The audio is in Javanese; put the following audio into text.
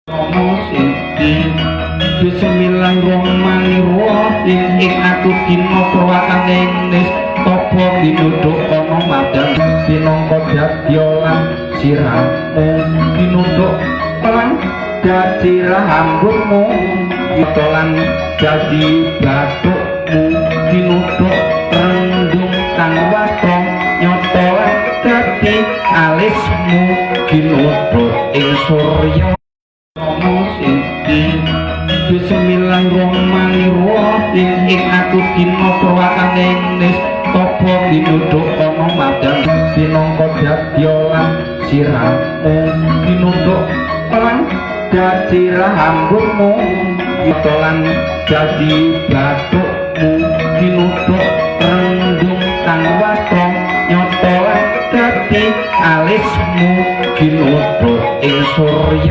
Romo siji. Bismillahirrahmanirrahim. Ing aku dina perwakane nistapa dinuduk ana madang pinangka dadya lan sirahmu dinuduk lan dadi rambutmu lan dadi bathukmu dinuduk rendung kang waton nyata lan dadi alismu dinuduk ing surya. Romo siji. Bismillahirrahmanirrahim. Ing aku dina perwakane nistapa dinuduk ana madang pinangka dadya lan sirahmu dinuduk lan dadi rambutmu lan dadi bathukmu dinuduk rendung kang waton nyata lan dadi alismu dinuduk ing surya.